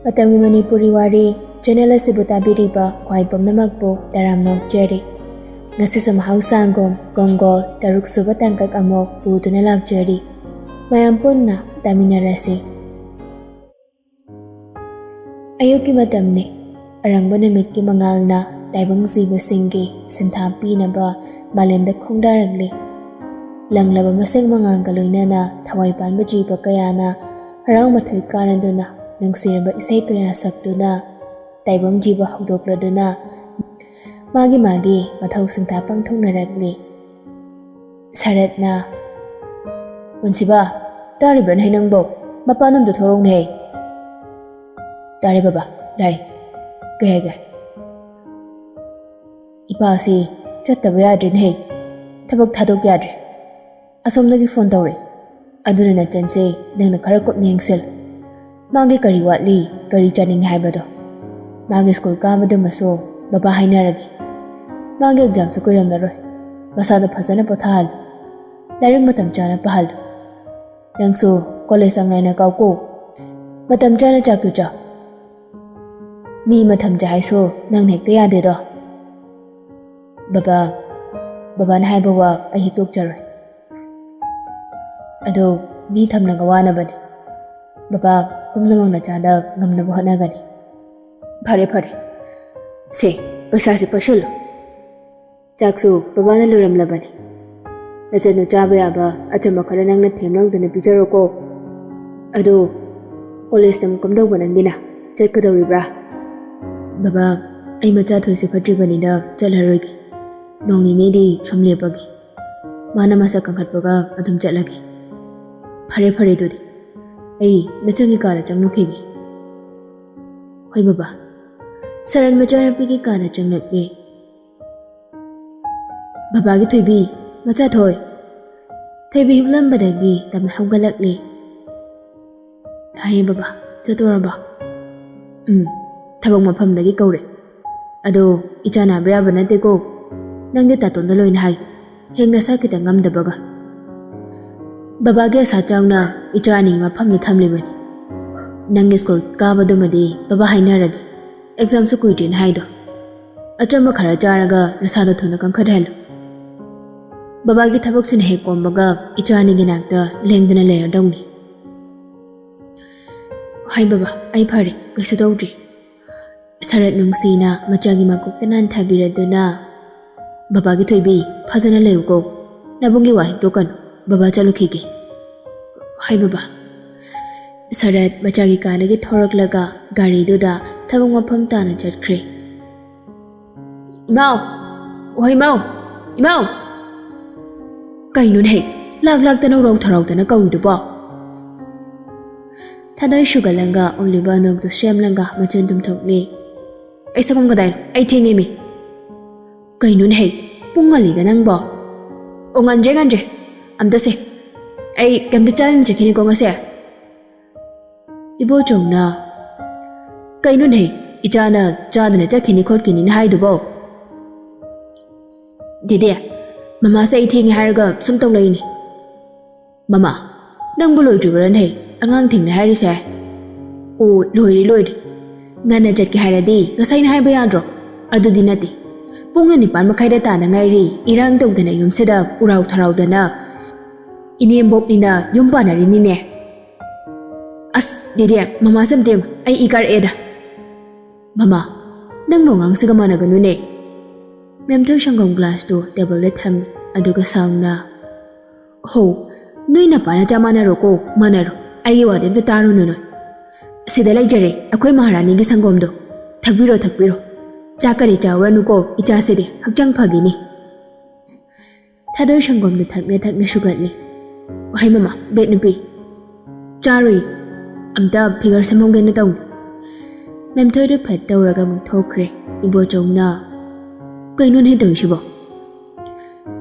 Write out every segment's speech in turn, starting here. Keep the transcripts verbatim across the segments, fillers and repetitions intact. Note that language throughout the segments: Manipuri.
ꯃꯇꯝꯒꯤ ꯃꯅꯤꯄꯨꯔꯤ ꯋꯥꯔꯤ ꯆꯦꯅꯦꯜ ꯑꯁꯤꯕꯨ ꯇꯥꯕꯤꯔꯤꯕ ꯈ꯭ꯋꯥꯏ ꯄꯨꯝꯅꯃꯛꯄꯨ ꯇꯔꯥꯝꯅ ꯑꯣꯛꯆꯔꯤ꯫ ꯉꯁꯤꯁꯨ ꯃꯍꯧꯁꯥꯒꯨꯝ ꯒꯣꯡꯒꯣꯜ ꯇꯔꯨꯛ ꯁꯨꯕ ꯇꯥꯡꯀꯛ ꯑꯃꯨꯛ ꯄꯨꯗꯨꯅ ꯂꯥꯛꯆꯔꯤ꯫ ꯃꯌꯥꯝ ꯄꯨꯟꯅ ꯇꯥꯃꯤꯟꯅꯔꯁꯤ꯫ ꯑꯌꯨꯛꯀꯤ ꯃꯇꯝꯅꯤ꯫ ꯑꯔꯪꯕ ꯅꯨꯃꯤꯠꯀꯤ ꯃꯉꯥꯜꯅ ꯇꯥꯏꯕꯪ ꯖꯤꯕꯁꯤꯡꯒꯤ ꯁꯤꯟꯊꯥ ꯄꯤꯅꯕ ꯃꯥꯂꯦꯝꯗ ꯈꯣꯡꯗꯥꯔꯛꯂꯤ꯫ ꯂꯪꯂꯕ ꯃꯁꯦꯛ ꯃꯉꯥꯜꯒ ꯂꯣꯏꯅꯅ ꯊꯋꯥꯏ ꯄꯥꯟꯕ ꯖꯤꯕ ꯀꯌꯥꯅ ꯍꯔꯥꯎ ꯃꯊꯣꯏ ꯀꯥꯅꯗꯨꯅ ꯅꯨꯡꯁꯤꯔꯕ ꯏꯁꯩ ꯀꯌꯥ ꯁꯛꯇꯨꯅ ꯇꯥꯏꯕꯪ ꯖꯤꯕ ꯍꯧꯗꯣꯛꯂꯗꯨꯅ ꯃꯥꯒꯤ ꯃꯥꯒꯤ ꯃꯊꯧ ꯁꯤꯡꯊꯥ ꯄꯥꯡꯊꯣꯛꯅꯔꯛꯂꯤ꯫ ꯁꯔꯠꯅ, "ꯄꯨꯟꯁꯤꯕ, ꯇꯥꯔꯤꯕ꯭ꯔꯥꯅꯦ ꯅꯪꯕꯣ? ꯃꯄꯥꯟ ꯑꯝꯗ ꯊꯣꯛꯂꯛꯎꯅꯦ꯫ ꯇꯥꯔꯦ ꯕꯕꯥ, ꯂꯥꯛꯑꯦ꯫ ꯀꯩ ꯍꯥꯏꯒꯦ?" "ꯏꯄꯥꯁꯤ ꯆꯠꯇꯕ ꯌꯥꯗ꯭ꯔꯦꯅꯦꯍꯦ꯫ ꯊꯕꯛ ꯊꯥꯗꯣꯛ ꯌꯥꯗ꯭ꯔꯦ꯫ ꯑꯁꯣꯝꯗꯒꯤ ꯐꯣꯟ ꯇꯧꯔꯛꯑꯦ꯫ ꯑꯗꯨꯅ ꯅꯆꯟꯁꯦ ꯅꯪꯅ ꯈꯔ ꯀꯨꯞꯅ ꯌꯦꯡꯁꯤꯜ꯫ ꯃꯥꯒꯤ ꯀꯔꯤ ꯋꯥꯠꯂꯤ, ꯀꯔꯤ ꯆꯥꯅꯤꯡꯉꯤ ꯍꯥꯏꯕꯗꯣ꯫ ꯃꯥꯒꯤ ꯁ꯭ꯀꯨꯜ ꯀꯥꯕꯗꯨꯃꯁꯨ ꯕꯕꯥ ꯍꯥꯏꯅꯔꯒꯦ꯫ ꯃꯥꯒꯤ ꯑꯦꯛꯖꯥꯝꯁꯨ ꯀꯨꯏꯔꯝꯂꯔꯣꯏ꯫ ꯃꯁꯥꯗꯣ ꯐꯖꯅ ꯄꯣꯊꯥꯍꯜꯂꯨ꯫ ꯂꯥꯏꯔꯤꯛ ꯃꯇꯝ ꯆꯥꯅ ꯄꯥꯍꯜꯂꯨ꯫ ꯅꯪꯁꯨ ꯀꯣꯂꯦꯖ ꯆꯥꯡ ꯅꯥꯏꯅ ꯀꯥꯎꯀꯣ꯫ ꯃꯇꯝ ꯆꯥꯅ ꯆꯥꯛꯇꯨ ꯆꯥꯎ꯫ ꯃꯤ ꯑꯃ ꯊꯝꯖꯦ ꯍꯥꯏꯁꯨ ꯅꯪꯅ ꯍꯦꯛꯇ ꯌꯥꯗꯦꯗꯣ꯫ ꯕꯕꯥ, ꯕꯕꯥꯅ ꯍꯥꯏꯕ ꯋꯥ ꯑꯩ ꯍꯤꯛꯇꯣꯛꯆꯔꯣꯏ꯫ ꯑꯗꯣ ꯃꯤ ꯊꯝꯂꯒ ꯋꯥꯅꯕꯅꯤ꯫ ꯕꯕꯥ, ꯄꯨꯝꯅꯃꯛ ꯅꯆꯥꯗ ꯉꯝꯅꯕ ꯍꯣꯠꯅꯒꯅꯤ꯫ ꯐꯔꯦ, ꯐꯔꯦ꯫ ꯁꯦ, ꯄꯩꯁꯥꯁꯦ ꯄꯥꯏꯁꯜꯂꯨ꯫ ꯆꯥꯛꯁꯨ ꯕꯕꯥꯅ ꯂꯣꯏꯔꯝꯂꯕꯅꯤ꯫ ꯅꯆꯟꯅ ꯆꯥꯕ ꯌꯥꯕ ꯑꯆꯝꯕ ꯈꯔ ꯅꯪꯅ ꯊꯦꯝ ꯂꯧꯗꯨꯅ ꯄꯤꯖꯔꯣꯀꯣ꯫ ꯑꯗꯣ ꯀꯣꯂꯦꯖꯇ ꯑꯃꯨꯛ ꯀꯝꯗꯧꯕ ꯅꯪꯒꯤꯅ? ꯆꯠꯀꯗꯧꯔꯤꯕ꯭ꯔꯥ?" "ꯕꯕꯥ, ꯑꯩ ꯃꯆꯥ ꯊꯣꯏꯁꯦ ꯐꯠꯇ꯭ꯔꯤꯕꯅꯤꯅ ꯆꯠꯂꯔꯣꯏꯒꯦ꯫ ꯅꯣꯡ ꯅꯤꯅꯤꯗꯤ ꯁꯨꯝ ꯂꯦꯞꯄꯒꯦ꯫ ꯃꯥꯅ ꯃꯁꯥ ꯀꯟꯈꯠꯄꯒ ꯑꯗꯨꯝ ꯆꯠꯂꯒꯦ꯫" "ꯐꯔꯦ, ꯐꯔꯦ ꯑꯗꯨꯗꯤ꯫ ꯑꯩ ꯅꯆꯟꯒꯤ ꯀꯥꯗ ꯆꯪꯉꯨꯈꯤꯒꯦ꯫" "ꯍꯣꯏ ꯕꯕꯥ꯫" ꯁꯔꯟ ꯃꯆꯥꯅꯨꯄꯤꯒꯤ ꯀꯥꯗ ꯆꯪꯂꯛꯂꯦ꯫ "ꯕꯕꯥꯒꯤ ꯊꯣꯏꯕꯤ, ꯃꯆꯥ ꯊꯣꯏ꯫" ꯊꯣꯏꯕꯤ ꯍꯤꯞꯂꯝꯕꯗꯒꯤ ꯇꯞꯅ ꯍꯧꯒꯠꯂꯛꯂꯦ꯫ "ꯇꯥꯏꯌꯦ ꯕꯕꯥ, ꯆꯠꯇꯣꯔꯕꯣ?" "ꯎꯝ, ꯊꯕꯛ ꯃꯐꯝꯗꯒꯤ ꯀꯧꯔꯦ꯫ ꯑꯗꯣ ꯏꯆꯥ ꯅꯥꯕ ꯌꯥꯕ ꯅꯠꯇꯦꯀꯣ꯫ ꯅꯪꯒꯤ ꯇꯥꯇꯣꯟꯗ ꯂꯣꯏꯅ ꯍꯥꯏ, ꯍꯦꯛ ꯅꯁꯥ ꯈꯤꯇꯪ ꯉꯝꯗꯕꯒ꯫" ꯕꯕꯥꯒꯤ ꯑꯁꯥ ꯆꯥꯎꯅ ꯏꯆꯥ ꯑꯅꯤ ꯃꯐꯝꯗ ꯊꯝꯂꯤꯕꯅꯤ꯫ ꯅꯪꯒꯤ ꯁ꯭ꯀꯨꯜ ꯀꯥꯕꯗꯨꯃꯗꯤ ꯕꯕꯥ ꯍꯥꯏꯅꯔꯒꯦ꯫ ꯑꯦꯛꯖꯥꯝꯁꯨ ꯀꯨꯏꯗ꯭ꯔꯦꯅ ꯍꯥꯏꯗꯣ꯫ ꯑꯆꯝꯕ ꯈꯔ ꯆꯥꯔꯒ ꯅꯁꯥꯗꯣ ꯊꯨꯅ ꯀꯟꯈꯠꯍꯜꯂꯨ꯫ ꯕꯕꯥꯒꯤ ꯊꯕꯛꯁꯤꯅ ꯍꯦꯛ ꯀꯣꯝꯕꯒ ꯏꯆꯥꯅꯤꯒꯤ ꯅꯥꯛꯇ ꯂꯦꯡꯗꯅ ꯂꯩꯔꯗꯧꯅꯤ꯫ "ꯍꯣꯏ ꯕꯕꯥ, ꯑꯩ ꯐꯔꯦ, ꯀꯩꯁꯨ ꯇꯧꯗ꯭ꯔꯤ꯫" ꯁꯔꯠ ꯅꯨꯡꯁꯤꯅ ꯃꯆꯥꯒꯤ ꯃꯀꯣꯛꯇ ꯅꯥꯟꯊꯕꯤꯔꯗꯨꯅ, "ꯕꯕꯥꯒꯤ ꯊꯣꯏꯕꯤ, ꯐꯖꯅ ꯂꯩꯌꯨꯀꯣ꯫ ꯅꯕꯨꯡꯒꯤ ꯋꯥ ꯍꯦꯛꯇꯣꯛꯀꯅꯨ꯫ ꯕꯕꯥ ꯆꯠꯂꯨꯈꯤꯒꯦ꯫" "ꯍꯣꯏ ꯕꯕꯥ꯫" ꯁꯔꯠ ꯃꯆꯥꯒꯤ ꯀꯥꯗꯒꯤ ꯊꯣꯔꯛꯂꯒ ꯒꯥꯔꯤꯗꯨꯗ ꯊꯕꯛ ꯃꯐꯝ ꯇꯥꯅ ꯆꯠꯈ꯭ꯔꯦ꯫ "ꯏꯃꯥꯎ! ꯑꯣꯍꯣ ꯏꯃꯥꯎ! ꯏꯃꯥꯎ!" "ꯀꯩꯅꯣꯅꯦꯍꯦ, ꯂꯥꯛ ꯂꯥꯛꯇꯅ ꯎꯔꯥꯎ ꯊꯔꯥꯎꯗꯅ ꯀꯧꯔꯤꯗꯨꯕꯣ?" ꯊꯥꯗꯣꯏ ꯁꯨꯒꯠꯂꯒ ꯎꯠꯂꯤꯕ ꯑꯅꯣꯛꯇꯨ ꯁꯦꯝꯂꯒ ꯃꯆꯤꯟ ꯇꯨꯝꯊꯣꯛꯂꯤ꯫ "ꯑꯩ ꯁꯪꯒꯣꯝ ꯀꯗꯥꯏꯅꯣ? ꯑꯩ ꯊꯦꯡꯉꯦꯃꯤ꯫" "ꯀꯩꯅꯣꯅꯦꯍꯦ, ꯄꯨꯡ ꯉꯜꯂꯤꯗ ꯅꯪꯕꯣ?" "ꯑꯣ, ꯉꯟꯗ꯭ꯔꯦ, ꯉꯟꯗ꯭ꯔꯦ꯫ ꯑꯝꯇ ꯁꯦ, ꯑꯩ ꯀꯩꯝꯇ ꯆꯥꯗꯅ ꯆꯠꯈꯤꯅꯤꯀꯣ ꯉꯁꯤ꯫" ꯏꯕꯣꯆꯧꯅ, "ꯀꯩꯅꯣꯅꯦꯍꯦ, ꯏꯆꯥꯅ ꯆꯥꯗꯅ ꯆꯠꯈꯤꯅꯤ ꯈꯣꯠꯈꯤꯅꯤꯅ ꯍꯥꯏꯗꯨꯕꯣ?" "ꯗꯦꯗꯦ, ꯃꯃꯥꯁꯦ ꯑꯩ ꯊꯦꯡꯉꯦ ꯍꯥꯏꯔꯒ ꯁꯨꯝ ꯇꯧ ꯂꯩꯅꯦ꯫" "ꯃꯃꯥ, ꯅꯪꯕꯨ ꯂꯣꯏꯗ꯭ꯔꯤꯕ꯭ꯔꯥꯅꯦ ꯑꯉꯥꯡ ꯊꯦꯡꯅ ꯍꯥꯏꯔꯤꯁꯦ?" "ꯑꯣ, ꯂꯣꯏꯔꯦ, ꯂꯣꯏꯔꯦ꯫ ꯉꯟꯅ ꯆꯠꯀꯦ ꯍꯥꯏꯔꯗꯤ ꯉꯁꯥꯏꯅ ꯍꯥꯏꯕ ꯌꯥꯗ꯭ꯔꯣ? ꯑꯗꯨꯗꯤ ꯅꯠꯇꯦ꯫ ꯄꯨꯡꯅ ꯅꯤꯄꯥꯟ ꯃꯈꯥꯏꯗ ꯇꯥꯗ ꯉꯥꯏꯔꯤ, ꯏꯔꯥꯡ ꯇꯧꯗꯅ ꯌꯨꯝꯁꯤꯗ ꯎꯔꯥꯎ ꯊꯔꯥꯎꯗꯅ ꯏꯅꯦꯝꯕꯣꯛꯅꯤꯅ ꯌꯨꯝ ꯄꯥꯟꯅꯔꯤꯅꯤꯅꯦ꯫" "ꯑꯁ, ꯗꯦꯗꯦ, ꯃꯃꯥꯁꯦ ꯑꯝꯇ ꯌꯦꯡꯉꯨ, ꯑꯩ ꯏ ꯀꯥꯔꯛꯑꯦꯗ꯫" "ꯃꯃꯥ, ꯅꯪꯕꯨ ꯑꯉꯥꯡꯁꯤꯒ ꯃꯥꯟꯅꯒꯅꯨꯅꯦ꯫" ꯃꯦꯝꯊꯣꯏ ꯁꯪꯒꯣꯝ ꯒ꯭ꯂꯥꯁꯇꯨ ꯇꯦꯕꯜꯗ ꯊꯝꯃꯤ, ꯑꯗꯨꯒ ꯁꯥꯎꯅ, "ꯍꯣ, ꯅꯣꯏ ꯅꯄꯥ ꯅꯆꯥ ꯃꯥꯟꯅꯔꯣꯀꯣ, ꯃꯥꯟꯅꯔꯣ꯫ ꯑꯩꯒꯤ ꯋꯥꯗꯤ ꯑꯝꯇ ꯇꯥꯔꯨꯅꯨ ꯅꯣꯏ꯫ ꯁꯤꯗ ꯂꯩꯖꯔꯦ ꯑꯩꯈꯣꯏ ꯃꯍꯥꯔꯥꯅꯤꯒꯤ ꯁꯪꯒꯣꯝꯗꯣ꯫ ꯊꯛꯄꯤꯔꯣ, ꯊꯛꯄꯤꯔꯣ꯫ ꯆꯥꯛ ꯀꯔꯤ ꯆꯥꯎꯔꯅꯨꯀꯣ, ꯏꯆꯥꯁꯤꯗꯤ ꯍꯛꯆꯥꯡ ꯐꯒꯤꯅꯤ꯫" ꯊꯥꯗꯣꯏ ꯁꯪꯒꯣꯝꯗꯨ ꯊꯛꯅ ꯊꯛꯅ ꯁꯨꯒꯠꯂꯤ꯫ "ꯍꯣꯏ ꯃꯃꯥ, ꯕꯦꯠ ꯅꯨꯄꯤ꯫ ꯆꯥꯔꯨꯏ꯫ ꯑꯝꯇ ꯐꯤꯒꯔ ꯁꯦꯝꯍꯧꯒꯦꯅ ꯇꯧꯅꯤ꯫" ꯃꯦꯝꯊꯣꯏꯗꯨ ꯐꯠ ꯇꯧꯔꯒ ꯑꯃꯨꯛ ꯊꯣꯛꯈ꯭ꯔꯦ꯫ ꯏꯕꯣꯆꯧꯅ, "ꯀꯩꯅꯣꯅꯦ ꯇꯧꯔꯤꯁꯤꯕꯣ?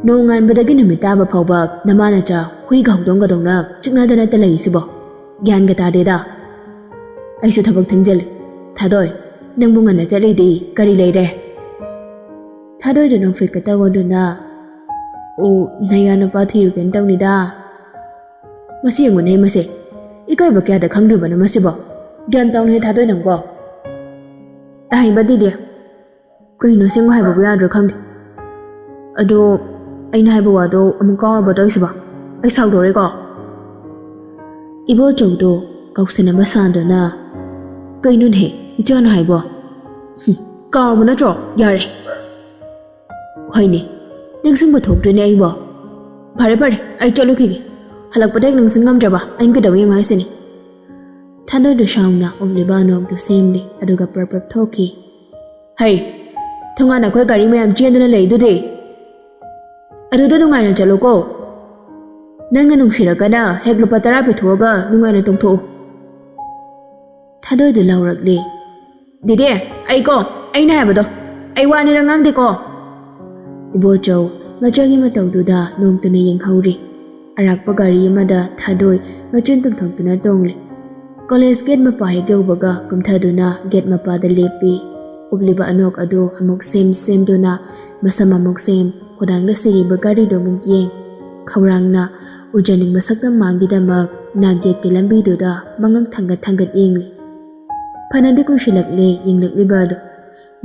ꯅꯣꯡꯉꯥꯟꯕꯗꯒꯤ ꯅꯨꯃꯤꯠ ꯇꯥꯕ ꯐꯥꯎꯕ ꯅꯃꯥ ꯅꯆꯥ ꯍꯨꯏꯒ ꯍꯧꯗꯣꯡꯒꯗꯧꯅ ꯆꯤꯛꯅꯗꯅꯇ ꯂꯩꯔꯤꯁꯤꯕꯣ? ꯒ꯭ꯌꯥꯟꯒ ꯇꯥꯗꯦꯗ꯫ ꯑꯩꯁꯨ ꯊꯕꯛ ꯊꯦꯡꯖꯜꯂꯦ꯫ ꯊꯥꯗꯣꯏ, ꯅꯪꯕꯨ ꯉꯟꯅ ꯆꯠꯂꯤꯗꯤ ꯀꯔꯤ ꯂꯩꯔꯦ?" ꯊꯥꯗꯣꯏꯗꯨ ꯅꯣꯛꯐꯦꯠꯀ ꯇꯧꯒꯗꯨꯅ, "ꯑꯣ, ꯅꯌꯥ ꯅꯨꯄꯥ ꯊꯤꯔꯨꯒꯦꯅ ꯇꯧꯅꯤꯗ꯫ ꯃꯁꯤ ꯌꯦꯡꯉꯨꯅꯦ ꯃꯁꯦ, ꯏꯀꯥꯏꯕ ꯀꯌꯥꯗ ꯈꯪꯗ꯭ꯔꯤꯕꯅꯣ ꯃꯁꯤꯕꯣ? ꯒ꯭ꯌꯥꯟ ꯇꯧꯅꯦ ꯊꯥꯗꯣꯏ ꯅꯪꯕꯣ꯫ ꯇꯥꯏꯕ ꯗꯤꯗꯤ꯫ ꯀꯩꯅꯣ ꯑꯁꯦꯡꯕ ꯍꯥꯏꯕꯕꯨ ꯌꯥꯗ꯭ꯔꯥ ꯈꯪꯗꯦ꯫ ꯑꯗꯣ ꯑꯩꯅ ꯍꯥꯏꯕ ꯋꯥꯗꯣ ꯑꯃꯨꯛ ꯀꯥꯎꯔꯕ ꯇꯧꯔꯤꯁꯤꯕꯣ? ꯑꯩ ꯁꯥꯎꯗꯣꯔꯦꯀꯣ꯫ ꯏꯕꯣꯆꯧꯗꯣ ꯀꯧꯁꯟꯅꯕ ꯁꯥꯗꯨꯅ, "ꯀꯩꯅꯣꯅꯦꯍꯦ, ꯏꯆꯥꯅ ꯍꯥꯏꯕꯣ? ꯍꯨꯝ, ꯀꯥꯎꯔꯕ ꯅꯠꯇ꯭ꯔꯣ? ꯌꯥꯔꯦ꯫ ꯍꯣꯏꯅꯦ, ꯅꯤꯡꯁꯤꯡꯕ ꯊꯣꯛꯇ꯭ꯔꯦꯅꯦ ꯑꯩꯕꯣ꯫ ꯐꯔꯦ ꯐꯔꯦ, ꯑꯩ ꯆꯠꯂꯨꯈꯤꯒꯦ꯫ ꯍꯜꯂꯛꯄꯗ ꯍꯦꯛ ꯅꯤꯡꯁꯤꯡꯉꯝꯗ꯭ꯔꯕ ꯑꯩꯅ ꯀꯩꯗꯧꯕ ꯌꯦꯡꯉꯣ ꯍꯥꯏꯁꯤꯅꯤ?" ꯊꯥꯗꯣꯏꯗꯣ ꯁꯥꯎꯅ ꯎꯞꯂꯤꯕ ꯑꯅꯣꯛꯇꯨ ꯁꯦꯝꯂꯦ, ꯑꯗꯨꯒ ꯄ꯭ꯔꯞ ꯄ꯭ꯔꯞ ꯊꯣꯛꯈꯤ꯫ "ꯍꯩ, ꯊꯣꯡꯒꯥꯟ ꯑꯩꯈꯣꯏ ꯒꯥꯔꯤ ꯃꯌꯥꯝ ꯆꯦꯟꯗꯨꯅ ꯂꯩꯗꯨꯗꯤ꯫ ꯑꯗꯨꯗ ꯅꯨꯡꯉꯥꯏꯅ ꯆꯠꯂꯨꯀꯣ꯫ ꯅꯪꯅ ꯅꯨꯡꯁꯤꯔꯒꯅ ꯍꯦꯛ ꯂꯨꯄꯥ ꯇꯔꯥ ꯄꯤꯊꯣꯛꯑꯒ ꯅꯨꯡꯉꯥꯏꯅ ꯇꯣꯡꯊꯣꯛꯎ꯫" ꯊꯥꯗꯣꯏꯗꯨ ꯂꯥꯎꯔꯛꯂꯦ꯫ "ꯗꯤꯗꯤ, ꯑꯩ ꯀꯣ, ꯑꯩꯅ ꯍꯥꯏꯕꯗꯣ, ꯑꯩ ꯋꯥꯅꯤꯔ ꯉꯥꯡꯗꯦꯀꯣ꯫" ꯏꯕꯣꯆꯧ ꯃꯆꯥꯒꯤ ꯃꯇꯧꯗꯨꯗ ꯅꯣꯛꯇꯨꯅ ꯌꯦꯡꯍꯧꯔꯤ꯫ ꯑꯔꯥꯛꯄ ꯒꯥꯔꯤ ꯑꯃꯗ ꯊꯥꯗꯣꯏ ꯃꯆꯤꯟ ꯇꯨꯝꯊꯣꯛꯇꯨꯅ ꯇꯣꯡꯂꯤ꯫ ꯀꯣꯂꯦꯖ ꯒꯦꯠ ꯃꯄꯥ ꯍꯦꯛ ꯌꯧꯕꯒ ꯀꯨꯝꯊꯗꯨꯅ ꯒꯦꯠ ꯃꯄꯥꯗ ꯂꯦꯞꯄꯤ꯫ ꯎꯞꯂꯤꯕ ꯑꯅꯣꯛ ꯑꯗꯨ ꯑꯃꯨꯛ ꯁꯦꯝ ꯁꯦꯝꯗꯨꯅ ꯃꯁꯝ ꯑꯃꯨꯛ ꯁꯦꯝ, ꯈꯨꯗꯥꯡꯗ ꯁꯤꯔꯤꯕ ꯒꯥꯔꯤꯗꯨ ꯑꯃꯨꯛ ꯌꯦꯡ꯫ ꯈꯧꯔꯥꯡꯅ ꯎꯖꯅꯤꯡꯕ ꯁꯛꯇꯝ ꯃꯥꯡꯒꯤꯗꯃꯛ ꯅꯥꯛ ꯌꯦꯠꯀꯤ ꯂꯝꯕꯤꯗꯨꯗ ꯃꯉꯛ ꯊꯥꯡꯒꯠ ꯊꯥꯡꯒꯠ ꯌꯦꯡꯂꯤ꯫ ꯐꯅꯗꯤ ꯀꯨꯏꯁꯤꯜꯂꯛꯂꯦ ꯌꯦꯡꯂꯛꯂꯤꯕ ꯑꯗꯨ꯫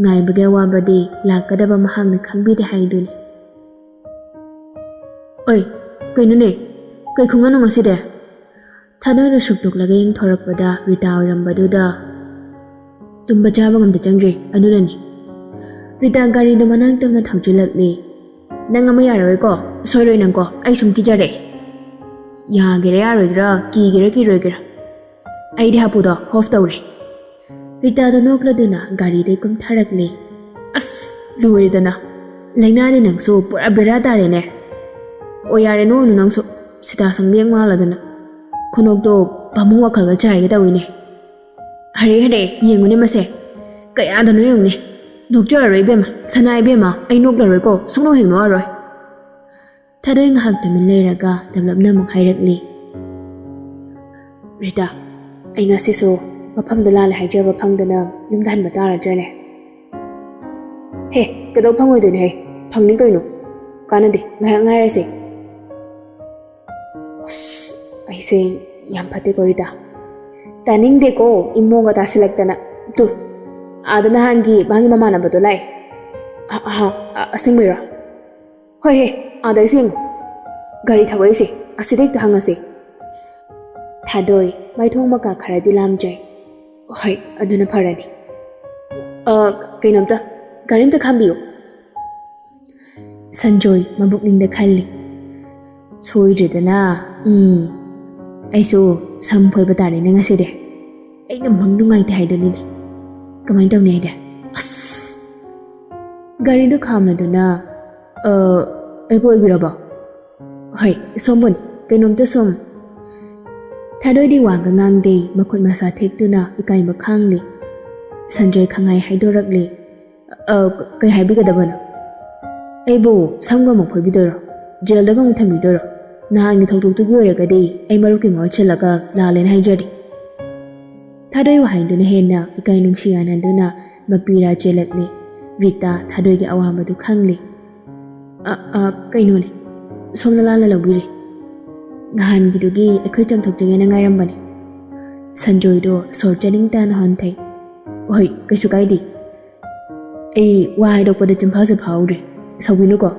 ꯉꯥꯏꯕꯒꯤ ꯑꯋꯥꯕꯗꯤ ꯂꯥꯛꯀꯗꯕ ꯃꯍꯥꯛꯅ ꯈꯪꯕꯤꯗꯦ ꯍꯥꯏꯗꯨꯅꯤ꯫ "ꯑꯣꯏ, ꯀꯩꯅꯣꯅꯦ? ꯀꯩ ꯈꯨꯡꯒꯪꯅꯣ ꯉꯁꯤꯗꯤ?" ꯊꯥꯗꯣꯏꯗꯨ ꯁꯨꯛꯇꯣꯛꯂꯒ ꯌꯦꯡꯊꯣꯔꯛꯄꯗ ꯔꯤꯇꯥ ꯑꯣꯏꯔꯝꯕꯗꯨꯗ, "ꯇꯨꯝꯕ ꯆꯥꯕ ꯉꯝꯗ ꯆꯪꯗ꯭ꯔꯤ, ꯑꯗꯨꯅꯅꯤ꯫" ꯔꯤꯇꯥ ꯒꯥꯔꯤꯗꯨ ꯃꯅꯥꯛ ꯇꯝꯅ ꯊꯧꯖꯤꯜꯂꯛꯂꯤ꯫ "ꯅꯪ ꯑꯃ ꯌꯥꯔꯔꯣꯏꯀꯣ? ꯁꯣꯏꯔꯣꯏ ꯅꯪꯀꯣ? ꯑꯩ ꯁꯨꯝ ꯀꯤꯖꯔꯦ꯫" "ꯌꯥꯒꯦꯔꯥ ꯌꯥꯔꯣꯏꯒꯦꯔꯥ, ꯀꯤꯒꯦꯔꯥ ꯀꯤꯔꯣꯏꯒꯦꯔꯥ, ꯑꯩꯗꯤ ꯍꯥꯄꯨꯗꯣ ꯑꯣꯐ ꯇꯧꯔꯦ꯫" ꯔꯤꯇꯥꯗꯣ ꯅꯣꯛꯂꯗꯨꯅ ꯒꯥꯔꯤꯗꯩ ꯀꯨꯝꯊꯔꯛꯂꯦ꯫ "ꯑꯁ, ꯂꯣꯏꯔꯦꯗꯅ꯫ ꯂꯥꯏꯅꯥꯗꯤ ꯅꯪꯁꯨ ꯄꯨꯔꯥ ꯕꯦꯔꯥ ꯇꯥꯔꯦꯅꯦ꯫ ꯑꯣ, ꯌꯥꯔꯦ, ꯅꯣꯛꯑꯅꯨ ꯅꯪꯁꯨ꯫ ꯁꯤꯇꯥ ꯁꯪꯕꯤ ꯍꯦꯛ ꯃꯥꯜꯂꯗꯅ꯫ ꯈꯨꯅꯣꯛꯇꯣ ꯄꯥꯃꯨꯡ ꯋꯥꯈꯜꯒ ꯆꯥꯏꯒꯦ ꯇꯧꯏꯅꯦ꯫ ꯍꯔꯦ, ꯍꯔꯦ, ꯌꯦꯡꯉꯨꯅꯦ ꯃꯁꯦ꯫ ꯀꯌꯥꯗꯅꯣ ꯌꯦꯡꯉꯨꯅꯦ꯫ ꯅꯣꯛꯆꯔꯔꯣꯏ ꯏꯕꯦꯝꯃ꯫ ꯁꯅꯥ ꯏꯕꯦꯝꯃ, ꯑꯩ ꯅꯣꯛꯂꯔꯣꯏꯀꯣ꯫ ꯁꯨꯡꯅꯣꯛ ꯍꯦꯛ ꯅꯣꯛꯑꯔꯣꯏ꯫" ꯊꯥꯗꯣꯏ ꯉꯥꯏꯍꯥꯛ ꯇꯨꯃꯤꯟ ꯂꯩꯔꯒ ꯇꯞꯂꯞꯅ ꯑꯃꯨꯛ ꯍꯥꯏꯔꯛꯂꯤ꯫ "ꯔꯤꯇꯥ, ꯑꯩ ꯉꯁꯤꯁꯨ ꯃꯐꯝꯗ ꯂꯥꯜꯂꯦ ꯍꯥꯏꯖꯕ ꯐꯪꯗꯅ ꯌꯨꯝꯗ ꯍꯟꯕ ꯇꯥꯔꯗ꯭ꯔꯅꯦ?" "ꯍꯦ, ꯀꯩꯗꯧ ꯐꯪꯉꯣꯏꯗꯣꯏꯅꯣꯍꯦ? ꯐꯪꯅꯤ ꯀꯩꯅꯣ꯫ ꯀꯥꯟꯅꯗꯦ, ꯉꯥꯏꯍꯥꯛ ꯉꯥꯏꯔꯁꯦ꯫" ꯑꯁ, ꯑꯩꯁꯦ ꯌꯥꯝ ꯐꯠꯇꯦꯀꯣ ꯔꯤꯇꯥ꯫ ꯇꯥꯅꯤꯡꯗꯦꯀꯣ, ꯏꯃꯣꯒ ꯇꯥꯁꯤꯜꯂꯛꯇꯅ꯫ ꯇꯨ, ꯑꯥꯗ ꯅꯍꯥꯟꯒꯤ ꯃꯥꯒꯤ ꯃꯃꯥꯟꯅꯕꯗꯣ ꯂꯥꯛꯑꯦ꯫ ꯑ-, ꯑꯍꯥ, ꯑ-, ꯑꯁꯦꯡꯕꯩꯔꯣ? ꯍꯣꯏ ꯍꯦ, ꯑꯥꯗ ꯑꯩꯁꯦ ꯌꯦꯡꯉꯨ꯫ ꯒꯥꯔꯤ ꯊꯧꯔꯛꯏꯁꯦ, ꯑꯁꯤꯗ ꯍꯦꯛꯇ ꯍꯪꯉꯁꯦ꯫ ꯊꯥꯗꯣꯏ, ꯃꯥꯏꯊꯣꯡ ꯃꯀꯥ ꯈꯔꯗꯤ ꯂꯥꯝꯖꯩ꯫ ꯍꯣꯏ, ꯑꯗꯨꯅ ꯐꯔꯅꯤ꯫ ꯑ, ꯀꯩꯅꯣꯝꯇ, ꯒꯥꯔꯤ ꯑꯝꯇ ꯈꯥꯝꯕꯤꯌꯨ꯫ ꯁꯟꯖꯣꯏ ꯃꯕꯨꯛꯅꯤꯡꯗ ꯈꯜꯂꯤ꯫ ꯁꯣꯏꯗ꯭ꯔꯦꯗꯅ꯫ ꯎꯝ, ꯑꯩꯁꯨ ꯁꯝ ꯐꯣꯏꯕ ꯇꯥꯔꯦꯅꯦ ꯉꯁꯤꯗꯤ꯫ ꯑꯩꯅ ꯃꯪ ꯅꯨꯡꯉꯥꯏꯇꯦ ꯍꯥꯏꯗꯨꯅꯤꯅꯦ꯫ ꯀꯃꯥꯏꯅ ꯇꯧꯅꯤ ꯍꯥꯏꯗꯤ? ꯑꯁ! ꯒꯥꯔꯤꯗꯨ ꯈꯥꯝꯂꯗꯨꯅ, "ꯑ, ꯑꯩꯕꯨ ꯑꯣꯏꯕꯤꯔꯕꯣ?" "ꯍꯣꯏ, ꯁꯣꯝꯕꯨꯅꯤ꯫ ꯀꯩꯅꯣꯝꯇ ꯁꯨꯝ꯫" ꯊꯥꯗꯣꯏꯗꯤ ꯋꯥꯒ ꯉꯥꯡꯗꯦ, ꯃꯈꯨꯠ ꯃꯁꯥ ꯊꯦꯛꯇꯨꯅ ꯏꯀꯥꯏꯕ ꯈꯥꯡꯂꯤ꯫ ꯁꯟꯖꯣꯏ ꯈꯪꯍꯥꯏ ꯍꯥꯏꯗꯣꯔꯛꯂꯤ꯫ "ꯑ, ꯀꯩ ꯍꯥꯏꯕꯤꯒꯗꯕꯅꯣ? ꯑꯩꯕꯨ ꯁꯝꯒ ꯑꯃꯨꯛ ꯐꯣꯏꯕꯤꯗꯣꯏꯔꯣ? ꯖꯦꯜꯗꯒ ꯑꯃꯨꯛ ꯊꯝꯕꯤꯗꯣꯏꯔꯣ? ꯅꯍꯥꯟꯒꯤ ꯊꯧꯗꯣꯛꯇꯨꯒꯤ ꯑꯣꯏꯔꯒꯗꯤ ꯑꯩ ꯃꯔꯨꯞꯀꯤ ꯃꯍꯨꯠ ꯁꯤꯜꯂꯒ ꯂꯥꯜꯂꯦꯅ ꯍꯥꯏꯖꯔꯤ꯫" ꯊꯥꯗꯣꯏ ꯋꯥꯍꯩꯗꯨꯅ ꯍꯦꯟꯅ ꯏꯀꯥꯏ ꯅꯨꯡꯁꯤ ꯌꯥꯅꯗꯨꯅ ꯃꯄꯤꯔꯥ ꯆꯦꯜꯂꯛꯂꯤ꯫ ꯔꯤꯇꯥ ꯊꯥꯗꯣꯏꯒꯤ ꯑꯋꯥꯕꯗꯨ ꯈꯪꯂꯤ꯫ "ꯑ, ꯑ, ꯀꯩꯅꯣꯅꯦ, ꯁꯣꯝꯅ ꯂꯥꯟꯅ ꯂꯧꯕꯤꯔꯦ꯫ ꯅꯍꯥꯟꯒꯤꯗꯨꯒꯤ ꯑꯩꯈꯣꯏ ꯆꯥꯝꯊꯣꯛꯆꯒꯦꯅ ꯉꯥꯏꯔꯝꯕꯅꯦ꯫" ꯁꯟꯖꯣꯏꯗꯣ ꯁꯣꯔ ꯆꯥꯅꯤꯡ ꯇꯥꯅ ꯍꯣꯟꯊꯩ꯫ "ꯍꯣꯏ, ꯀꯩꯁꯨ ꯀꯥꯏꯗꯦ꯫ ꯑꯩ ꯋꯥ ꯍꯥꯏꯗꯣꯛꯄꯗ ꯆꯤꯟꯐꯥꯁꯦ ꯐꯥꯍꯧꯗ꯭ꯔꯦ꯫ ꯁꯥꯎꯕꯤꯅꯨꯀꯣ꯫"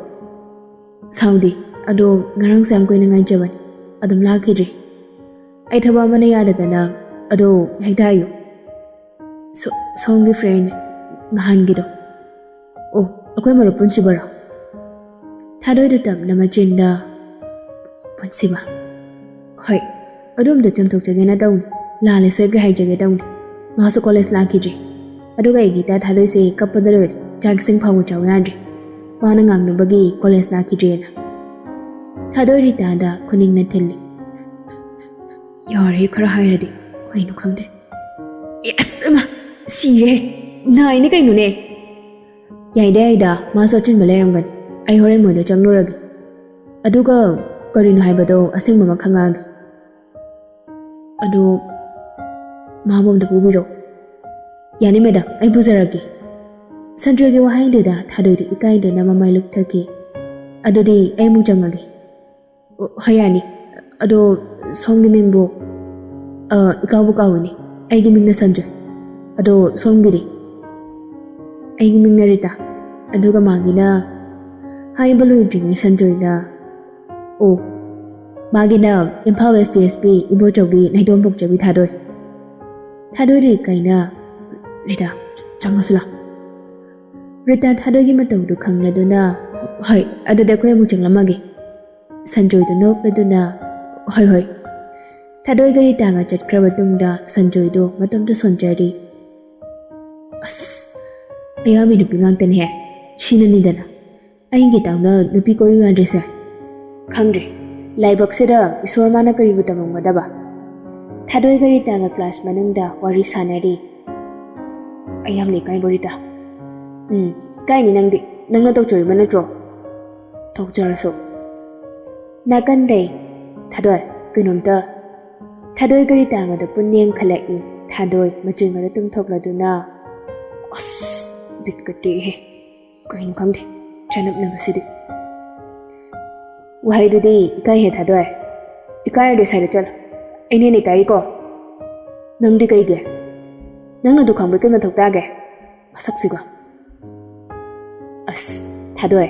"ꯁꯥꯎꯗꯦ, ꯑꯗꯣ ꯉꯔꯥꯡꯁꯦ ꯌꯥꯝ ꯀꯨꯏꯅ ꯉꯥꯏꯖꯕꯅꯤ, ꯑꯗꯨꯝ ꯂꯥꯛꯈꯤꯗ꯭ꯔꯦ꯫ ꯑꯩ ꯊꯕꯛ ꯑꯃꯅ ꯌꯥꯗꯗꯅ꯫ ꯑꯗꯣ ꯍꯦꯛꯇ ꯍꯥꯏꯌꯨ꯫" "ꯁꯣ-, ꯁꯣꯝꯒꯤ ꯐ꯭ꯔꯦꯟ ꯅꯍꯥꯟꯒꯤꯗꯣ꯫" "ꯑꯣ, ꯑꯩꯈꯣꯏ ꯃꯔꯨꯞ ꯄꯨꯟꯁꯤꯕꯔꯣ?" ꯊꯥꯗꯣꯏꯗꯨ ꯇꯞꯅ ꯃꯆꯤꯟꯗ, "ꯄꯨꯟꯁꯤꯕ꯫" "ꯍꯣꯏ, ꯑꯗꯨꯝꯗ ꯆꯨꯝꯊꯣꯛꯆꯒꯦꯅ ꯇꯧꯅꯤ꯫ ꯂꯥꯜꯂꯦ ꯁꯣꯏꯈ꯭ꯔꯦ ꯍꯥꯏꯖꯒꯦ ꯇꯧꯅꯤ꯫ ꯃꯥꯁꯨ ꯀꯣꯂꯦꯖ ꯂꯥꯛꯈꯤꯗ꯭ꯔꯤ꯫ ꯑꯗꯨꯒ ꯑꯩꯒꯤ ꯏꯇꯥ ꯊꯥꯗꯣꯏꯁꯦ ꯀꯞꯄꯗ ꯂꯣꯏꯔꯦ꯫ ꯆꯥꯛ ꯏꯁꯤꯡ ꯐꯥꯎꯕ ꯆꯥꯎ ꯌꯥꯗ꯭ꯔꯤ꯫ ꯃꯥꯅ ꯉꯥꯡꯅꯕꯒꯤ ꯀꯣꯂꯦꯖ ꯂꯥꯛꯈꯤꯗ꯭ꯔꯦꯅ꯫" ꯊꯥꯗꯣꯏ ꯔꯤꯇꯥꯗ ꯈꯨꯅꯤꯡꯅ ꯊꯤꯜꯂꯤ꯫ "ꯌꯥꯔꯦ, ꯈꯔ ꯍꯥꯏꯔꯗꯤ꯫ ꯀꯩꯅꯣ ꯈꯪꯗꯦ꯫" "ꯑꯦ, ꯑꯁ, ꯏꯃꯥ, ꯁꯤꯔꯦ꯫ ꯅꯥꯏꯅꯦ ꯀꯩꯅꯣꯅꯦ꯫" "ꯌꯥꯏꯗ, ꯌꯥꯏꯗ, ꯃꯥꯁꯨ ꯑꯆꯤꯟꯕ ꯂꯩꯔꯝꯒꯅꯤ꯫ ꯑꯩ ꯍꯣꯔꯦꯟ ꯃꯣꯏꯗ ꯆꯪꯂꯨꯔꯒꯦ꯫ ꯑꯗꯨꯒ ꯀꯔꯤꯅꯣ ꯍꯥꯏꯕꯗꯣ ꯑꯁꯦꯡꯕꯃꯛ ꯈꯪꯉꯛꯑꯒꯦ꯫ ꯑꯗꯣ ꯃꯥꯕꯨ ꯑꯝꯇ ꯄꯨꯕꯤꯔꯣ꯫" "ꯌꯥꯅꯤ ꯃꯦꯗꯥꯝ, ꯑꯩ ꯄꯨꯖꯔꯛꯀꯦ꯫" ꯁꯟꯖꯣꯏꯒꯤ ꯋꯥꯍꯩꯗꯨꯗ ꯊꯥꯗꯣꯏꯗꯨ ꯏꯀꯥꯏꯗꯨꯅ ꯃꯃꯥꯏ ꯂꯨꯞꯊꯈꯤ꯫ "ꯑꯗꯨꯗꯤ ꯑꯩ ꯑꯃꯨꯛ ꯆꯪꯉꯒꯦ꯫" "ꯑꯣ, ꯍꯣꯏ, ꯌꯥꯅꯤ꯫ ꯑꯗꯣ ꯁꯣꯝꯒꯤ ꯃꯤꯡꯕꯨ?" "ꯑ, ꯏꯀꯥꯎꯕꯨ ꯀꯥꯎꯏꯅꯦ꯫ ꯑꯩꯒꯤ ꯃꯤꯡꯅ ꯁꯟꯖꯣꯏ꯫ ꯑꯗꯣ ꯁꯣꯝꯒꯤꯗꯤ?" "ꯑꯩꯒꯤ ꯃꯤꯡꯅ ꯔꯤꯇꯥ꯫ ꯑꯗꯨꯒ ꯃꯥꯒꯤꯅ"꯫ ꯍꯥꯏꯕ ꯂꯣꯏꯗ꯭ꯔꯤꯉꯩ ꯁꯟꯖꯣꯏꯅ, "ꯑꯣ, ꯃꯥꯒꯤꯅ Imphal west D S P ꯏꯕꯣꯆꯧꯒꯤ ꯅꯥꯏꯗꯣꯝ ꯄꯣꯛꯆꯕꯤ ꯊꯥꯗꯣꯏ"꯫ ꯊꯥꯗꯣꯏꯗ ꯏꯀꯥꯏꯅ, "ꯔꯤꯇꯥ, ꯆꯪꯉꯁꯤ ꯂꯥꯎ"꯫ ꯔꯤꯇꯥ ꯊꯥꯗꯣꯏꯒꯤ ꯃꯇꯧꯗꯨ ꯈꯪꯂꯗꯨꯅ, "ꯍꯣꯏ, ꯑꯗꯨꯗꯤ ꯑꯩꯈꯣꯏ ꯑꯃꯨꯛ ꯆꯪꯂꯝꯃꯒꯦ"꯫ ꯁꯟꯖꯣꯏꯗꯨ ꯅꯣꯛꯂꯗꯨꯅ, "ꯍꯣꯏ, ꯍꯣꯏ"꯫ ꯊꯥꯗꯣꯏꯒ ꯔꯤꯇꯥꯒ ꯆꯠꯈ꯭ꯔꯕ ꯇꯨꯡꯗ ꯁꯟꯖꯣꯏꯗꯨ ꯃꯇꯣꯝꯇ ꯁꯣꯟꯖꯔꯤ꯫ "ꯑꯁ, ꯑꯌꯥꯝꯕꯤ ꯅꯨꯄꯤ ꯉꯥꯛꯇꯅꯤꯍꯦ꯫ ꯁꯤꯅꯅꯤꯗꯅ ꯑꯩꯒꯤ ꯇꯥꯎꯅ ꯅꯨꯄꯤ ꯀꯣꯏꯌꯨ ꯌꯥꯗ꯭ꯔꯤꯁꯦ꯫ ꯈꯪꯗ꯭ꯔꯦ, ꯂꯥꯏꯕꯛꯁꯤꯗ ꯏꯁꯣꯔ ꯃꯥꯅ ꯀꯔꯤꯕꯨ ꯇꯝꯃꯝꯒꯗꯕ"꯫ ꯊꯥꯗꯣꯏꯒ ꯔꯤꯇꯥꯒ ꯀ꯭ꯂꯥꯁ ꯃꯅꯨꯡꯗ ꯋꯥꯔꯤ ꯁꯥꯟꯅꯔꯤ꯫ "ꯑꯩ ꯌꯥꯝꯅ ꯏꯀꯥꯏꯕ, ꯔꯤꯇꯥ"꯫ "ꯎꯝ, ꯏꯀꯥꯏꯅꯤ ꯅꯪꯗꯤ꯫ ꯅꯪꯅ ꯇꯧꯖꯔꯤꯕ ꯅꯠꯇ꯭ꯔꯣ?" "ꯇꯧꯖꯔꯁꯨ"꯫ ꯅꯥꯀꯟꯗꯩ, "ꯊꯥꯗꯣꯏ, ꯀꯩꯅꯣꯝꯇ"꯫ ꯊꯥꯗꯣꯏꯒ ꯔꯤꯇꯥꯒꯗ ꯄꯨꯟꯅ ꯌꯦꯡꯈꯠꯂꯛꯏ꯫ ꯊꯥꯗꯣꯏ ꯃꯆꯤꯟꯒꯗ ꯇꯨꯝꯊꯣꯛꯂꯗꯨꯅ, "ꯑꯁ, ꯕꯤꯠꯀ ꯇꯦꯛꯏꯍꯦ꯫ ꯀꯩꯅꯣ ꯈꯪꯗꯦ, ꯆꯅꯞꯅꯕꯁꯤꯗꯤ"꯫ "ꯋꯥꯍꯩꯗꯨꯗꯤ ꯏꯀꯥꯏꯍꯦ ꯊꯥꯗꯣꯏ꯫ ꯏꯀꯥꯏꯔꯗꯤ ꯁꯥꯏꯗ ꯆꯠꯂꯣ꯫ ꯑꯩꯅ ꯍꯦꯟꯅ ꯏꯀꯥꯏꯔꯤꯀꯣ꯫ ꯅꯪꯗꯤ ꯀꯩꯒꯤ? ꯅꯪꯅ ꯑꯗꯨ ꯈꯪꯕꯩ ꯀꯩ ꯃꯊꯧ ꯇꯥꯒꯦ? ꯃꯁꯛꯁꯤꯒ"꯫ "ꯑꯁ, ꯊꯥꯗꯣꯏ,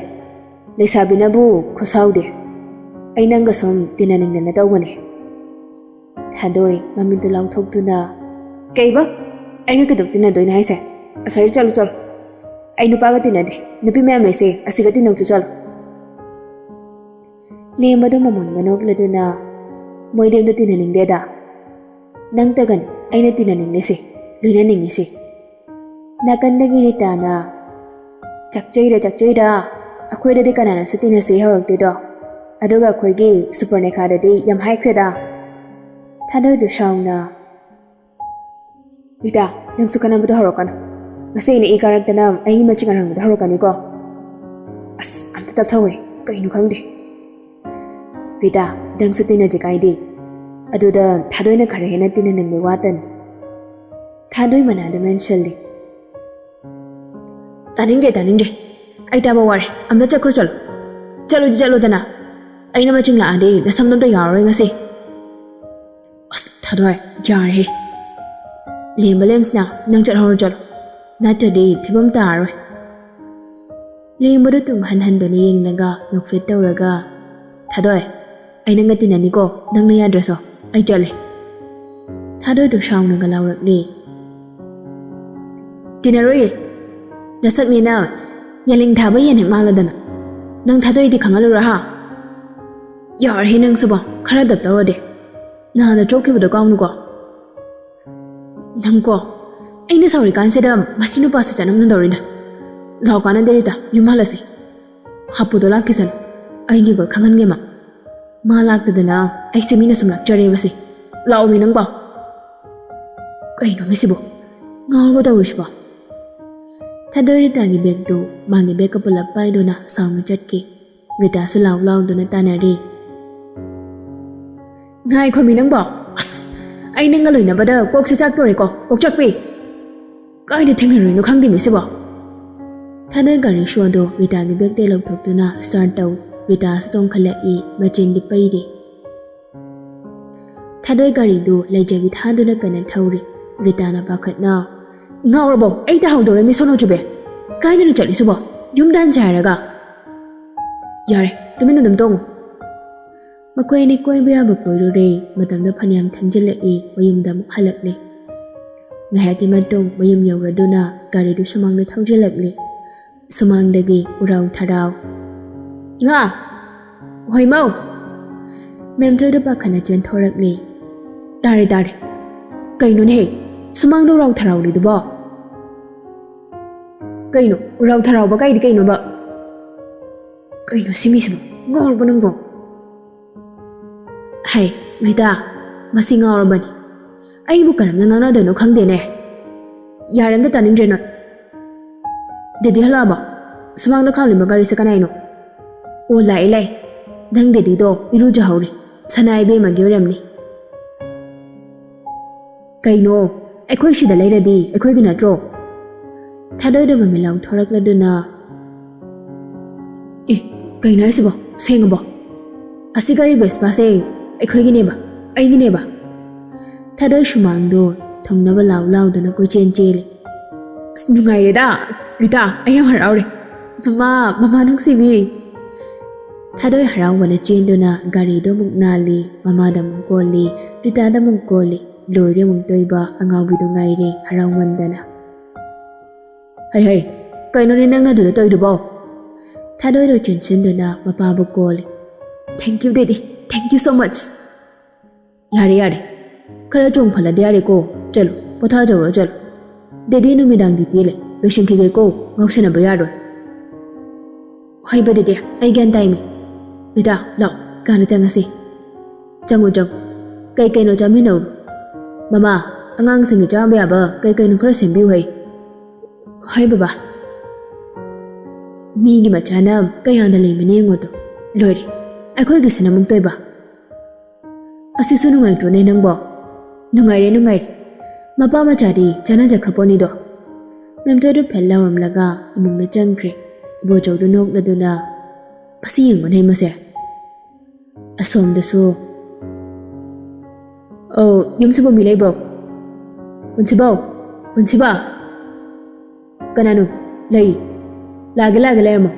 ꯂꯩꯁꯥꯕꯤꯅꯕꯨ ꯈꯨꯁꯥꯎꯗꯤ꯫ ꯑꯩ ꯅꯪꯒ ꯁꯨꯝ ꯇꯤꯟꯅꯅꯤꯡꯗꯅ ꯇꯧꯕꯅꯦ"꯫ ꯊꯥꯗꯣꯏ ꯃꯃꯤꯠꯇꯨ ꯂꯥꯎꯊꯣꯛꯇꯨꯅ, "ꯀꯩꯕ? ꯑꯩꯒ ꯀꯩꯗꯧ ꯇꯤꯟꯅꯗꯣꯏꯅꯣ ꯍꯥꯏꯁꯦ? ꯑꯁ꯭ꯋꯥꯏꯗ ꯆꯠꯂꯨ, ꯆꯠꯂꯨ꯫ ꯑꯩ ꯅꯨꯄꯥꯒ ꯇꯤꯟꯅꯗꯦ꯫ ꯅꯨꯄꯤ ꯃꯌꯥꯝ ꯂꯩꯁꯦ, ꯑꯁꯤꯒ ꯇꯤꯟꯅꯧ ꯆꯠꯂꯨ"꯫ ꯂꯦꯝꯕꯗꯨ ꯃꯃꯣꯟꯒ ꯅꯣꯛꯂꯗꯨꯅ, "ꯃꯣꯏꯗꯤ ꯑꯝꯇ ꯇꯤꯟꯅꯅꯤꯡꯗꯦꯗ꯫ ꯅꯪꯇꯒꯅꯤ ꯑꯩꯅ ꯇꯤꯟꯅꯅꯤꯡꯂꯤꯁꯦ, ꯂꯣꯏꯅꯅꯤꯡꯉꯤꯁꯦ"꯫ ꯅꯥꯀꯟꯗꯒꯤ ꯔꯤꯇꯥꯅ, "ꯆꯥꯛꯆꯩꯗ, ꯆꯥꯛꯆꯩꯗ꯫ ꯑꯩꯈꯣꯏꯗꯗꯤ ꯀꯅꯥꯅꯁꯨ ꯇꯤꯟꯅꯁꯤ ꯍꯧꯔꯛꯇꯦꯗꯣ꯫ ꯑꯗꯨꯒ ꯑꯩꯈꯣꯏꯒꯤ ꯁꯨꯄꯔꯅꯦꯈꯥꯗꯗꯤ ꯌꯥꯝ ꯍꯥꯏꯈ꯭ꯔꯦꯗ"꯫ ꯊꯥꯗꯣꯏꯗꯨ ꯁꯥꯎꯅ, "ꯔꯤꯇꯥ, ꯅꯪꯁꯨ ꯈꯠꯅꯕꯗꯣ ꯍꯧꯔꯛꯀꯅꯨ꯫ ꯉꯁꯤ ꯑꯩꯅ ꯏ ꯀꯥꯔꯛꯇꯅ ꯑꯩꯒꯤ ꯃꯆꯤꯡ ꯑꯔꯥꯡꯕꯗ ꯍꯧꯔꯛꯀꯅꯤꯀꯣ꯫ ꯑꯁ, ꯑꯝꯇ ꯇꯞꯊꯧꯋꯦ, ꯀꯩꯅꯣ ꯈꯪꯗꯦ"꯫ "ꯔꯤꯇꯥ, ꯅꯪꯁꯨ ꯇꯤꯟꯅꯖꯦ ꯀꯥꯏꯗꯦ꯫ ꯑꯗꯨꯗ ꯊꯥꯗꯣꯏꯅ ꯈꯔ ꯍꯦꯟꯅ ꯇꯤꯟꯅꯅꯤꯡꯕꯩ ꯋꯥꯇꯅꯤ"꯫ ꯊꯥꯗꯣꯏ ꯃꯅꯥꯗ ꯃꯦꯟꯁꯤꯜꯂꯤ꯫ "ꯇꯥꯅꯤꯡꯗꯦ, ꯇꯥꯅꯤꯡꯗꯦ꯫ ꯑꯩ ꯇꯥꯕ ꯋꯥꯔꯦ꯫ ꯑꯝꯇ ꯆꯠꯈ꯭ꯔꯣ, ꯆꯠꯂꯣ꯫ ꯆꯠꯂꯨꯗꯤ ꯆꯠꯂꯣꯗꯅ꯫ ꯑꯩꯅ ꯃꯆꯤꯡ ꯂꯥꯛꯑꯗꯤ ꯅꯁꯝꯗꯣ ꯑꯝꯇ ꯌꯥꯎꯔꯔꯣꯏ ꯉꯁꯤ"꯫ "ꯑꯁ, ꯊꯥꯗꯣꯏ, ꯌꯥꯔꯦꯍꯦ꯫ ꯂꯦꯝꯕ ꯂꯦꯝꯁꯤꯅ ꯅꯪ ꯆꯠꯍꯧꯔꯣ, ꯆꯠꯂꯣ꯫ ꯅꯠꯇ꯭ꯔꯗꯤ ꯐꯤꯕꯝ ꯇꯥꯔꯔꯣꯏ꯫ ꯂꯦꯝꯕꯗꯨ ꯇꯨꯡ ꯍꯟ ꯍꯟꯗꯨꯅ ꯌꯦꯡꯂꯒ ꯅꯣꯛꯐꯦꯠ ꯇꯧꯔꯒ, "ꯊꯥꯗꯣꯏ, ꯑꯩ ꯅꯪꯒ ꯇꯤꯟꯅꯅꯤꯀꯣ, ꯅꯪꯅ ꯌꯥꯗ꯭ꯔꯁꯨ꯫ ꯑꯩ ꯆꯠꯂꯦ꯫" ꯊꯥꯗꯣꯏꯗꯨ ꯁꯥꯎꯅꯒ ꯂꯥꯎꯔꯛꯂꯦ꯫ "ꯇꯤꯟꯅꯔꯣꯏꯌꯦ꯫ ꯅꯁꯛꯅꯦꯅ ꯌꯦꯂꯤꯡ ꯊꯥꯕ ꯌꯦꯟ ꯍꯦꯛ ꯃꯥꯜꯂꯗꯅ꯫ ꯅꯪ ꯊꯥꯗꯣꯏꯗꯤ ꯈꯪꯍꯜꯂꯨꯔ ꯍꯥ? ꯌꯥꯔꯦꯍꯦ ꯅꯪꯁꯨꯕꯣ, ꯈꯔ ꯗꯞ ꯇꯧꯔꯗꯤ꯫ ꯅꯍꯥꯟꯅ ꯆꯣꯛꯈꯤꯕꯗꯣ ꯀꯥꯎꯅꯨꯀꯣ꯫" "ꯅꯪꯀꯣ, ꯑꯩꯅ ꯁꯥꯎꯔꯤꯀꯥꯟꯁꯤꯗ ꯃꯁꯤ ꯅꯨꯄꯥꯁꯤ ꯆꯠꯅꯝꯅꯗꯧꯔꯤꯅ꯫ ꯂꯥꯎ ꯀꯥꯟꯅꯗꯦ ꯔꯤꯇꯥ, ꯌꯨꯝ ꯍꯜꯂꯁꯤ꯫ ꯍꯥꯄꯨꯗꯣ ꯂꯥꯛꯈꯤꯁꯅꯨ꯫ ꯑꯩꯒꯤ ꯒꯣꯜ ꯈꯪꯍꯟꯒꯦ ꯃꯥ꯫ ꯃꯥ ꯂꯥꯛꯇꯗꯅ ꯑꯩꯁꯦ ꯃꯤꯅ ꯁꯨꯝ ꯂꯥꯛꯆꯔꯦꯕꯁꯦ꯫ ꯂꯥꯛꯑꯣꯃꯤ ꯅꯪꯕꯣ꯫" ꯀꯩꯅꯣꯃꯤ ꯁꯤꯕꯣ? ꯉꯥꯎꯔꯕ ꯇꯧꯔꯤꯁꯤꯕꯣ? ꯊꯥꯗꯣꯏ ꯔꯤꯇꯥꯒꯤ ꯕꯦꯒꯇꯨ ꯃꯥꯒꯤ ꯕꯦꯒꯀ ꯄꯨꯂꯞ ꯄꯥꯏꯗꯨꯅ ꯁꯥꯎꯅ ꯆꯠꯈꯤ꯫ ꯔꯤꯇꯥꯁꯨ ꯂꯥꯎ ꯂꯥꯎꯗꯨꯅ ꯇꯥꯟꯅꯔꯤ꯫ "ꯉꯥꯏꯈꯣꯃꯤ ꯅꯪꯕꯣ꯫ ꯑꯁ, ꯑꯩ ꯅꯪꯒ ꯂꯣꯏꯅꯕꯗ ꯀꯣꯛꯁꯤ ꯆꯥꯛꯇꯣꯔꯦꯀꯣ, ꯀꯣꯛꯆꯥꯛꯄꯤ꯫ ꯀꯥꯏꯗ ꯊꯦꯡꯅꯔꯨꯏꯅꯣ ꯈꯪꯗꯦꯃꯤ ꯁꯤꯕꯣ?" ꯊꯥꯗꯣꯏ ꯒꯥꯔꯤ ꯁꯣꯗꯣ ꯔꯤꯇꯥꯒꯤ ꯕꯦꯒꯇꯩ ꯂꯧꯊꯣꯛꯇꯨꯅ ꯁ꯭ꯇꯥꯔꯠ ꯇꯧ꯫ ꯔꯤꯇꯥꯁꯨ ꯇꯣꯡꯈꯠꯂꯛꯏ, ꯃꯆꯤꯟꯗꯤ ꯄꯩꯔꯤ꯫ ꯊꯥꯗꯣꯏ ꯒꯥꯔꯤꯗꯨ ꯂꯩꯖꯕꯤ ꯊꯥꯗꯨꯅ ꯀꯟꯅ ꯊꯧꯔꯤ꯫ ꯔꯤꯇꯥꯅ ꯄꯥꯈꯠꯅ, "ꯉꯥꯎꯔꯕꯣ? ꯑꯩ ꯇꯥꯍꯧꯗꯧꯔꯦ ꯃꯤ ꯁꯣꯅꯣ ꯆꯨꯕꯦ꯫ ꯀꯥꯏꯗꯅꯣ ꯆꯠꯂꯤꯁꯤꯕꯣ? ꯌꯨꯝꯗ ꯍꯟꯁꯦ ꯍꯥꯏꯔꯒ?" "ꯌꯥꯔꯦ, ꯇꯨꯃꯤꯟꯅ ꯑꯗꯨꯝ ꯇꯣꯡꯉꯨ꯫" ꯃꯈꯣꯏ ꯑꯅꯤ ꯀꯣꯏꯕ ꯌꯥꯕ ꯀꯣꯏꯔꯨꯔꯦ꯫ ꯃꯇꯝꯗꯣ ꯐꯅꯌꯥꯝ ꯊꯦꯡꯖꯤꯜꯂꯛꯏ, ꯃꯌꯨꯝꯗ ꯑꯃꯨꯛ ꯍꯜꯂꯛꯂꯦ꯫ ꯉꯥꯏꯍꯥꯛꯀꯤ ꯃꯇꯨꯡ ꯃꯌꯨꯝ ꯌꯧꯔꯗꯨꯅ ꯒꯥꯔꯤꯗꯨ ꯁꯨꯃꯥꯡꯗ ꯊꯧꯖꯤꯜꯂꯛꯂꯦ꯫ ꯁꯨꯃꯥꯡꯗꯒꯤ ꯎꯔꯥꯎ ꯊꯔꯥꯎ, "ꯏꯃꯥ! ꯍꯣꯏ ꯃꯧ!" ꯃꯦꯝꯊꯣꯏꯗꯨ ꯄꯥꯈꯠꯅ ꯆꯦꯟꯊꯣꯔꯛꯂꯦ꯫ "ꯇꯥꯔꯦ, ꯇꯥꯔꯦ꯫ ꯀꯩꯅꯣꯅꯦꯍꯦ? ꯁꯨꯃꯥꯡꯗ ꯎꯔꯥꯎ ꯊꯔꯥꯎꯔꯤꯗꯨꯕꯣ?" "ꯀꯩꯅꯣ? ꯎꯔꯥꯎ ꯊꯔꯥꯎꯕ ꯀꯥꯏꯗꯤ ꯀꯩꯅꯣꯕ? ꯀꯩꯅꯣ ꯁꯤ ꯃꯤꯁꯤꯕꯣ? ꯉꯥꯎꯔꯕꯣ ꯅꯪꯕꯣ?" "ꯍꯩ, ꯔꯤꯇꯥ, ꯃꯁꯤ ꯉꯥꯎꯔꯕꯅꯤ꯫ ꯑꯩꯕꯨ ꯀꯔꯝꯅ ꯉꯥꯡꯅꯗꯣꯏꯅꯣ ꯈꯪꯗꯦꯅꯦ꯫ ꯌꯥꯔꯦ, ꯑꯝꯇ ꯇꯥꯅꯤꯡꯗ꯭ꯔꯦ ꯅꯣꯏ꯫ ꯗꯦꯗꯤ ꯍꯜꯂꯛꯑꯕꯣ? ꯁꯨꯃꯥꯡꯗ ꯈꯥꯝꯂꯤꯕ ꯒꯥꯔꯤꯁꯦ ꯀꯅꯥꯏꯅꯣ? ꯑꯣ, ꯂꯥꯛꯑꯦ, ꯂꯥꯛꯑꯦ꯫ ꯅꯪ ꯗꯦꯗꯤꯗꯣ ꯏꯔꯨꯖꯍꯧꯔꯤ꯫ ꯁꯅꯥ ꯏꯕꯦꯝꯃꯒꯤ ꯑꯣꯏꯔꯝꯅꯤ꯫" "ꯀꯩꯅꯣ? ꯑꯩꯈꯣꯏ ꯁꯤꯗ ꯂꯩꯔꯗꯤ ꯑꯩꯈꯣꯏꯒꯤ ꯅꯠꯇ꯭ꯔꯣ?" ꯊꯥꯗꯣꯏꯗꯣ ꯃꯃꯤꯠ ꯂꯥꯎꯊꯣꯔꯛꯂꯗꯨꯅ, "ꯑꯦ, ꯀꯩꯅꯣ ꯍꯥꯏꯁꯤꯕꯣ? ꯁꯦꯡꯉꯕꯣ? ꯑꯁꯤ ꯒꯥꯔꯤ ꯚꯦꯁꯄꯥꯁꯦ ꯑꯩꯈꯣꯏꯒꯤꯅꯦꯕ, ꯑꯩꯒꯤꯅꯦꯕ꯫" ꯊꯥꯗꯣꯏ ꯁꯨꯃꯥꯡꯗꯣ ꯊꯨꯡꯅꯕ ꯂꯥꯎ ꯂꯥꯎꯗꯨꯅ ꯀꯣꯏꯆꯦꯟ ꯆꯦꯜꯂꯤ꯫ "ꯑꯁ, ꯅꯨꯡꯉꯥꯏꯔꯦꯗ, ꯔꯤꯇꯥ, ꯑꯩ ꯌꯥꯝ ꯍꯔꯥꯎꯔꯦ꯫ ꯃꯃꯥ, ꯃꯃꯥ ꯅꯨꯡꯁꯤꯕꯤ!" ꯊꯥꯗꯣꯏ ꯍꯔꯥꯎꯕꯅ ꯆꯦꯟꯗꯨꯅ ꯒꯥꯔꯤꯗꯣ ꯑꯃꯨꯛ ꯅꯥꯜꯂꯤ, ꯃꯃꯥꯗ ꯑꯃꯨꯛ ꯀꯣꯜꯂꯤ, ꯔꯤꯇꯥꯗ ꯑꯃꯨꯛ ꯀꯣꯜꯂꯤ꯫ ꯂꯣꯏꯔꯦ ꯑꯃꯨꯛ ꯇꯣꯏꯕ, ꯑꯉꯥꯎꯕꯤꯗꯨ ꯉꯥꯏꯔꯦ ꯍꯔꯥꯎꯃꯟꯗꯅ꯫ "ꯍꯩ ꯍꯩ, ꯀꯩꯅꯣꯅꯦ ꯅꯪꯅ ꯑꯗꯨꯗ ꯇꯧꯔꯤꯗꯨꯕꯣ?" ꯊꯥꯗꯣꯏꯗꯣ ꯆꯦꯟꯁꯤꯟꯗꯨꯅ ꯃꯄꯥꯕꯨ ꯀꯣꯜꯂꯤ꯫ "Thank you, Daddy. Thank you so much." "ꯌꯥꯔꯦ ꯌꯥꯔꯦ, ꯈꯔ ꯆꯣꯡ ꯐꯜꯂꯗꯤ ꯌꯥꯔꯦꯀꯣ꯫ ꯆꯠꯂꯣ, ꯄꯣꯊꯥꯖꯧꯔꯣ, ꯆꯠꯂꯣ꯫ ꯗꯦꯗꯤ ꯅꯨꯃꯤꯗꯥꯡ ꯗ꯭ꯌꯨꯇꯤ ꯂꯩ, ꯂꯣꯏꯁꯤꯟꯈꯤꯒꯦꯀꯣ, ꯉꯥꯎꯁꯟꯅꯕ ꯌꯥꯔꯣꯏ꯫" "ꯍꯣꯏꯕ ꯗꯦꯗꯤ, ꯑꯩ ꯒ꯭ꯌꯥꯟ ꯇꯥꯏꯃꯤ꯫ ꯔꯤꯇꯥ, ꯂꯥꯎ, ꯀꯥꯗ ꯆꯪꯉꯁꯤ꯫ ꯆꯪꯉꯣ, ꯆꯪꯉꯣ꯫ ꯀꯩ ꯀꯩꯅꯣ ꯆꯥꯃꯤꯟꯅꯧ꯫ ꯃꯃꯥ, ꯑꯉꯥꯡꯁꯤꯡꯒꯤ ꯆꯥꯕ ꯌꯥꯕ ꯀꯩ ꯀꯩꯅꯣ ꯈꯔ ꯁꯦꯝꯕꯤꯌꯨ ꯍꯩ꯫" "ꯍꯣꯏ ꯕꯕꯥ꯫" "ꯃꯤꯒꯤ ꯃꯆꯥꯅ ꯀꯌꯥꯗ ꯂꯩꯕꯅꯦ ꯌꯦꯡꯉꯣꯗꯣ꯫ ꯂꯣꯏꯔꯦ, ꯑꯩꯈꯣꯏꯒꯤꯁꯤꯅ ꯑꯃꯨꯛ ꯇꯣꯏꯕ꯫ ꯑꯁꯤꯁꯨ ꯅꯨꯡꯉꯥꯏꯇ꯭ꯔꯣꯅꯦ ꯅꯪꯕꯣ?" "ꯅꯨꯡꯉꯥꯏꯔꯦ, ꯅꯨꯡꯉꯥꯏꯔꯦ꯫ ꯃꯄꯥ ꯃꯆꯥꯗꯤ ꯆꯥꯟꯅꯖꯈ꯭ꯔ ꯄꯣꯠꯅꯤꯗꯣ꯫" ꯃꯦꯝꯊꯣꯏꯗꯨ ꯐꯦꯜ ꯂꯥꯎꯔꯝꯂꯒ ꯏꯃꯨꯡꯗ ꯆꯪꯈ꯭ꯔꯦ꯫ ꯏꯕꯣꯆꯧꯗꯨ ꯅꯣꯛꯂꯗꯨꯅ, "ꯑꯁꯤ ꯌꯦꯡꯉꯨꯅꯦ ꯃꯁꯦ꯫" ꯑꯁꯣꯝꯗꯁꯨ, "ꯑꯧ, ꯌꯨꯝꯁꯤꯕꯨ ꯃꯤ ꯂꯩꯕ꯭ꯔꯣ? ꯄꯨꯟꯁꯤꯕꯧ, ꯄꯨꯟꯁꯤꯕ!" "ꯀꯅꯥꯅꯣ? ꯂꯩ꯫ ꯂꯥꯛꯑꯒꯦ, ꯂꯥꯛꯑꯒꯦ, ꯂꯩꯔꯝꯃꯣ꯫"